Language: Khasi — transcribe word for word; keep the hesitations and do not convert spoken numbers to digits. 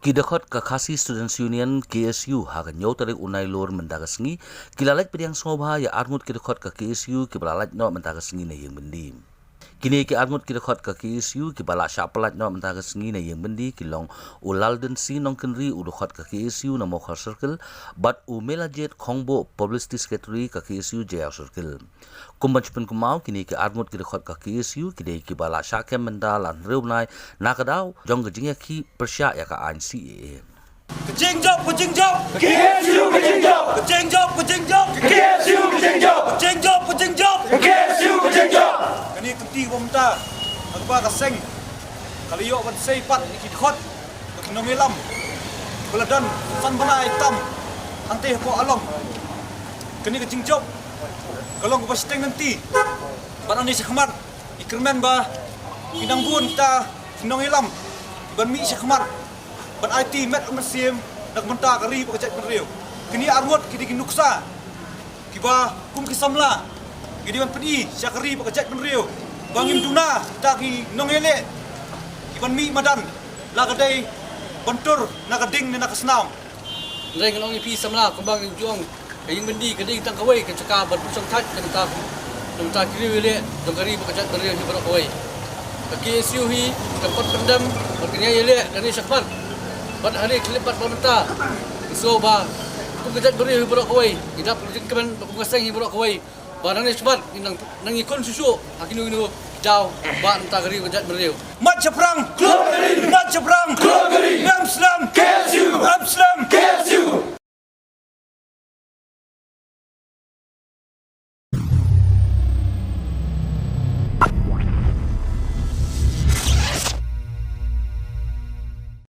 Ki dkhot ka Khasi Students Union, K S U, ha ka hynñiew tarik u Nailur mynta ka sngi, ki la leit pdiang sngewbha ïa arngut ki dkhot ka K S U kiba la lait noh mynta ka sngi na ïing byndi. Kine ki arngut ki dkhot ka K S U kiba la shah pyllait noh mynta ka sngi na ïing byndi ki long u Laldensi Nongkynrih, u dkhot ka K S U na Mawkhar Circle, bad u Melajied Khongbuh, Publicity Secretary ka K S U Jaïaw Circle. Kum ban shu pynkynmaw, kine ki arngut ki dkhot ka K S U ki dei kiba la shah kem mynta la hynriew bnai na ka daw jong ka jingïakhih pyrshah ïa ka aiñ C A A. Ka jingjop, ka jingjop. Ka K S U ka jingjop. Ka jingjop, ka jingjop. Ka K S U ka jingjop. Ka jingjop, ka jingjop. Ka K S U ka jingjop. Kane ka kti ba mynta, ha kaba ka seng ka la ïoh ban sei pat ïa ki dkhot bad ki nongïalam ba la don san bnai tam hangtei hapoh Along. Kane ka jingjop ka long kaba shiteng lynti. Bad nangne shakhmat ngi kyrmen ba kin nang bun kita ki nongïalam ban mih shakhmat ban aiti met bad mynsiem na ka bynta ka ri bad ka jaitbynriew. Kine arngut ki dei ki nuksa kiba kum ki samla ki dei ban pyni sha ka ri bad ka jaitbynriew ba ngim duna kita ki nongïaleh kiban mih madan, la ka dei ban tur na ka ding ne na ka snam. Hynrei ngan ong ïa phi samla, kumba ngi ju ong, ka ïing byndi ka dei tang kawei ka jaka ban pynshongthait na ka bynta, na ka bynta ki riew ïaleh jong ka ri bad ka jaitbynriew hi baroh kawei. Ka K S U hi kan pat pyndem bad kan ïai ïaleh nangne shakhmat. Bad ha kane ka khyllipmat ba mynta, ngi sngew ba kum ka jaitbynriew hi baroh kawei ngi dap ka jingkmen, bad kum ka seng hi baroh kawei ba nangne shakhmat ngin nang, nang ïakhun shuh shuh ha kino kino ki daw ba na ka bynta ka ri bad ka jaitbynriew. March shaphrang, kloi ka ri. March shaphrang, kloi ka ri. Em slem, K S U. Em slem, K S U.